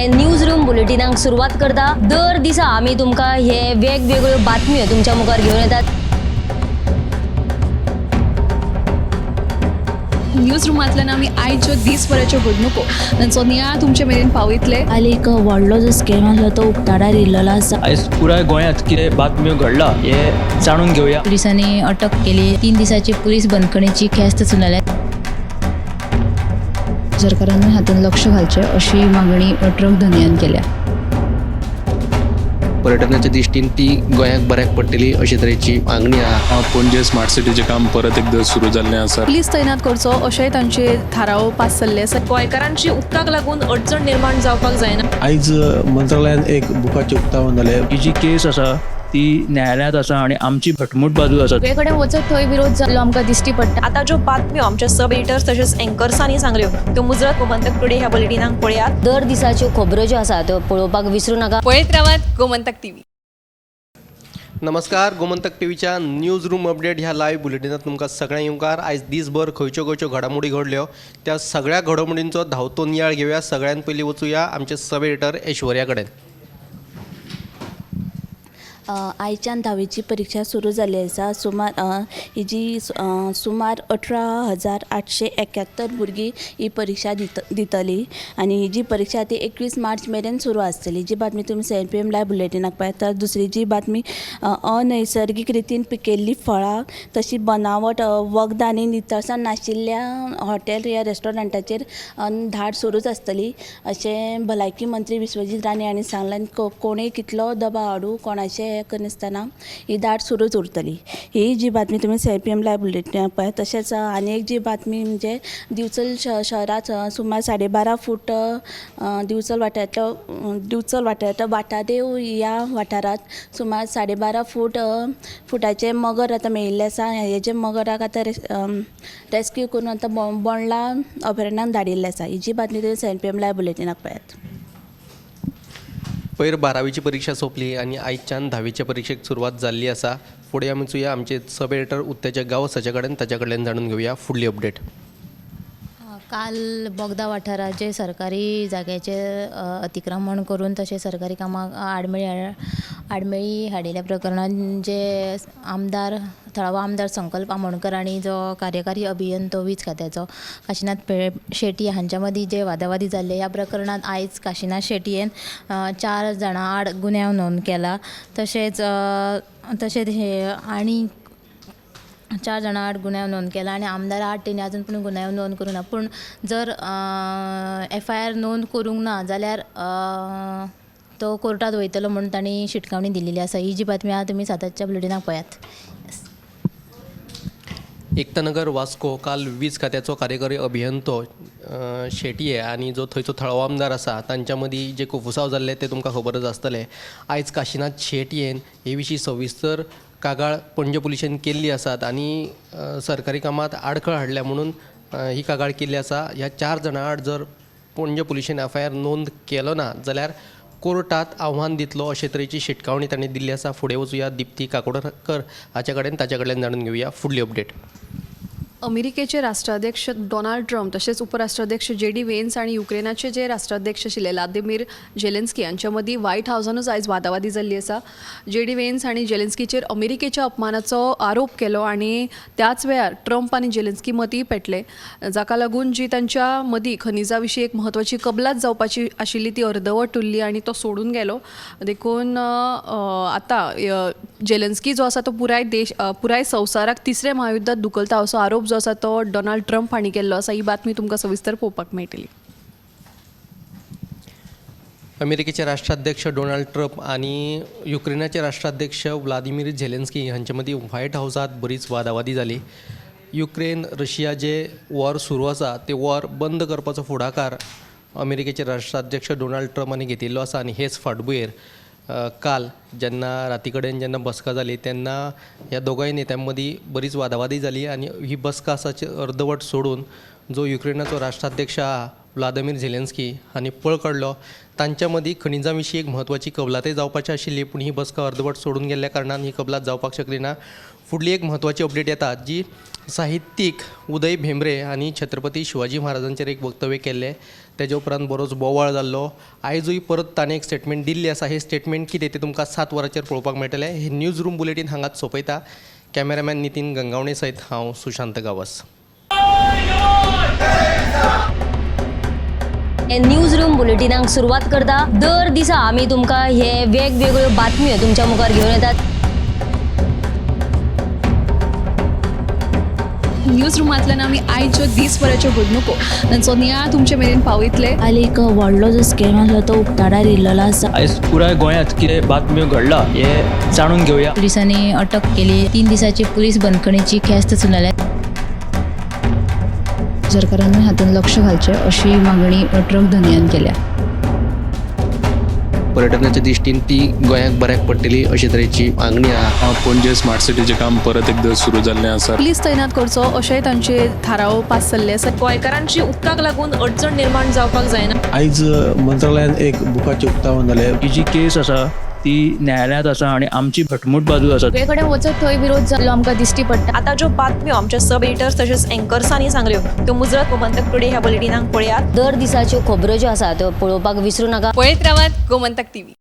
हे news room बुलेटिनाक सुरवात करता. दर दिसा आमी तुमकां हे वेगवेगळ्यो बातम्यो तुमच्या मुखार घेवन येतात. न्यूज रुमांतल्यान आमी आयच्यो दीसभराच्यो घडणुको तांचो नियाळ तुमचे मेरेन पावयतले. काल एक व्हडलो जो स्कॅम आसलो तो उक्ताडार येयल्लो आसा. आयज पुराय गोंयांत कितें बातम्यो घडला हे जाणून घेवया. पोलिसांनी अटक केली. 3 दिसाची पोलीस बंदखणीची ख्यास्त सुनायल्या. सरकारान हातूंत लक्ष घालचें अशी मागणी ट्रक धनयान केल्या. पर्यटनाच्या दृश्टीन ती गोंयाक बऱ्याक पडटली अशे तरेची मागणी आहा. पणजे स्मार्ट सिटीचें काम परत एकदां सुरू जाल्लें आसा. पुलीस तैनात करचो अशेंय तांचे थाराव पास जाल्ले आसा. गोंयकारांची उदकाक लागून अडचण निर्माण जावपाक जायना. आयज मंत्रालयान एक बुकाचें उक्तावण जालें. ही जी केस आसा ती न्यायालयांत आसा आनी आमची घटमूट बाजू आसा. सगळे कडेन वचत थंय विरोध जाल्लो आमकां दिश्टी पडटा. आतां ज्यो बातम्यो आमच्या सब एडिटर्स तशेंच एंकर्सांनी सांगल्यो त्यो मुजरत गोमंतक टुडे ह्या बुलेटिनाक पळयात. दर दिसाच्यो खबरो ज्यो आसा त्यो पळोवपाक विसरू नाका. पळयत रावात गोमंतक टीव्ही. नमस्कार, गोमंतक टीव्हीच्या न्यूज रूम अपडेट ह्या लायव्ह बुलेटिनात तुमकां सगळ्यांक येवकार. आयज दीसभर खंयच्यो खंयच्यो घडामोडी घडल्यो त्या सगळ्या घडामोडींचो धांवतो नियाळ घेवया. सगळ्यान पयलीं वचुया आमचे सब एडिटर ऐश्वर्या कडेन. आयच्यान धावेची परिक्षा सुरू जाल्ली आसा. सुमार ही जी सुमार 18,871 भुरगीं ही परिक्षा दितली आनी ही जी परिक्षा ती 21 मार्च मेरेन सुरू आसतली. जी बातमी तुमी 7 PM live बुलेटिनाक पळयता. दुसरी जी बातमी अनैसर्गीक रितीन पिकयल्लीं फळां तशी बनावट वखदां आनी नितळसाण नाशिल्ल्या हॉटेल या रेस्टॉरंटाचेर धाड सुरूच आसतली अशें भलायकी मंत्री विश्वजीत राणे हांणी सांगलें. आनी कोणूय कितलो दबाव हाडूं कोणाचें हें करनासतना ही धाड सुरूच उरतली. ही जी बातमी तुमी 7 PM live बुलेटिनाक पळयात. तशेंच आनी एक जी बातमी म्हणजे दिवचल शहरांत सुमार 12.5 फूट दिवचल वाठारांतलो वाटादेव ह्या वाठारांत सुमार 12.5 फूट फुटाचे मगर आतां मेळिल्ले आसा. हे जे मगराक आतां रेस्क्यू करून आतां बोंडला अभयारण्यान धाडिल्लें आसा. ही जी बातमी तुमी 7 PM live बुलेटिनाक पळयात. पयर 12वीची परिक्षा सोंपली आनी आयच्यान 10वीच्या परिक्षेक सुरवात जाल्ली आसा. फुडें आमी वचुया आमचे सब एडिटर उत्तेजक गांवस हाचे कडेन, ताच्या कडल्यान जाणून घेवया फुडली अपडेट. काल बोगदा वाठाराचे सरकारी जाग्याचेर अतिक्रमण करून तशें सरकारी कामाक आडमेळी हाडिल्ल्या प्रकरणांत जे आमदार थळावो आमदार संकल्प आमोणकर आनी जो कार्यकारी अभियंतो वीज खात्याचो काशिनाथ शेटी हांच्या मदीं जे वादावादी जाल्ले ह्या प्रकरणांत आयज काशिनाथ शेटयेन 4 जाणां आड गुन्यांव नोंद केला. तशेंच तशेंच हे आनी 4 जाणां आड गुन्यांव नोंद केला आनी आमदार आड तेणी आजून पूण गुन्यांव नोंद करूंक ना. पूण जर FIR नोंद करूंक ना जाल्यार तो कोर्टात वयतलो म्हूण तांणी शिटकावणी दिलेली आसा. ही जी बातमी आहा तुमी 7च्या बुलेटिनाक पळयात. एकतानगर वास्को काल वीज खात्याचो कार्यकारी अभियंतो शेटये आनी जो थंयचो थळावो आमदार आसा तांच्या मदीं जे कोफुसांव जाल्ले ते तुमकां खबरच आसतलें. आयज काशिनाथ शेटयेन हे विशीं सविस्तर कागाळ पणजे पुलिशेन केल्ली आसात आनी सरकारी कामांत आडखळ हाडल्या म्हणून ही कागाळ केल्ली आसा. ह्या 4 जाणां आड जर पणजे पुलिशेन FIR नोंद केलो ना जाल्यार कोर्टात आव्हान दितलो अशे तरेची शिटकावणी तांणी दिल्ली आसा. फुडें वचुया दीप्ती काकोडकर हाच्या कडेन, ताच्या कडल्यान जाणून घेवया फुडली अपडेट. अमेरिकेचे राष्ट्राध्यक्ष डोनाल्ड ट्रम्प तशेंच उपराष्ट्राध्यक्ष JD Vance आनी युक्रेनाचे जे राष्ट्राध्यक्ष आशिल्ले व्लादिमीर जेलेन्स्की हांच्या मदीं व्हायट हावसानूच आयज वादावादी जाल्ली आसा. JD Vance हांणी जेलेन्स्कीचेर अमेरिकेच्या अपमानाचो आरोप केलो आनी त्याच वेळार ट्रम्प आनी जेलेन्स्की मदीं पेटले, जाका लागून जी तांच्या मदीं खनिजा विशीं एक म्हत्वाची कबलात जावपाची आशिल्ली ती अर्दवट उरली आनी तो सोडून गेलो. देखून आतां जेलेन्स्की जो आसा तो पुराय देश पुराय संवसाराक तिसऱ्या म्हायुद्धात धुकलता असो आरोप जो आसा तो डोनाल्ड ट्रम्प हांणी केल्लो आसा. ही बातमी तुमकां सविस्तर पळोवपाक मेळटली. अमेरिकेचे राष्ट्राध्यक्ष डोनाल्ड ट्रम्प आनी युक्रेनाचे राष्ट्राध्यक्ष व्लादिमीर झेलेन्स्की हांचे मदीं व्हायट हावसांत बरीच वादावादी जाली. युक्रेन रशिया जे वॉर सुरू आसा ते वॉर बंद करपाचो फुडाकार अमेरिकेचे राष्ट्राध्यक्ष डोनाल्ड ट्रम्प हांणी घेतिल्लो आसा आनी हेच फाटभुंयेर काल जेन्ना राती कडेन जेन्ना बसका जाली तेन्ना ह्या दोगांय नेत्यां मदीं बरीच वादावादी जाली आनी ही बसका आसा अर्दवट सोडून जो युक्रेनाचो राष्ट्राध्यक्ष आहा व्लादिमीर झेलेन्स्की हांणी पळ काडलो. तांच्या मदीं खनिजां विशीं एक म्हत्वाची कबलातय जावपाची आशिल्ली, पूण ही बसका अर्दवट सोडून गेल्ल्या कारणान ही कबलात जावपाक शकली ना. फुडली एक म्हत्वाची अपडेट येता जी साहित्यीक उदय भेंब्रे आनी छत्रपती शिवाजी महाराजांचेर एक वक्तव्य केल्लें, तेजे उपरांत बरोच बोवाळ जाल्लो. आयजूय परत ताणें एक स्टेटमेंट दिल्ली आसा. हें स्टेटमेंट कितें तें तुमकां 7 वरांचेर पळोवपाक मेळटलें. हें न्यूज रूम बुलेटीन हांगाच सोंपयता. कॅमेरामॅन नितीन गंगावणे सयत हांव सुशांत गांवस. हे न्यूज रूम बुलेटिनाक सुरवात करता. दर दिसा आमी तुमकां हे वेगवेगळ्यो बातम्यो तुमच्या मुखार घेवन येतात. न्यूज रुमांतल्यान आमी आयच्यो दीसभराच्यो घडणुको तांचो नियाळ तुमचे मेरेन पावयतले. काल एक व्हडलो जो स्कॅम आसलो तो उक्ताडार येयल्लो आसा. आयज पुराय गोंयांत कितें बातम्यो घडला हें जाणून घेवया. पुलिसांनी अटक केली. 3 दिसाची पुलीस बंदखणीची ख्यास्त सुनायल्या. सरकारान हातूंत लक्ष घालचें अशी मागणी ट्रक धनयान केल्या. पर्यटनाच्या दृश्टीन ती गोंयाक बऱ्याक पडटली अशे तरेची मागणी आहा. पणजे स्मार्ट सिटीचें काम परत एकदां सुरू जाल्लें आसा. पुलीस तैनात करचो अशेंय तांचे थाराव पास जाल्ले आसा. गोंयकारांची उदकाक लागून अडचण निर्माण जावपाक जायना. आयज मंत्रालयान एक बुकाचें उक्तावण जालें. ही जी केस आसा ती न्यायालयांत आसा आनी आमची घटमूट बाजू आसा. सगळे कडेन वचत थंय विरोध जाल्लो आमकां दिश्टी पडटा. आतां ज्यो बातम्यो आमच्या सब एडिटर्स तशेंच एंकर्सांनी सांगल्यो त्यो मुजरत गोमंतक टुडे ह्या बुलेटिनाक पळयात. दर दिसाच्यो खबरो ज्यो आसा त्यो पळोवपाक विसरू नाका. पळयत रावात गोमंतक टीव्ही.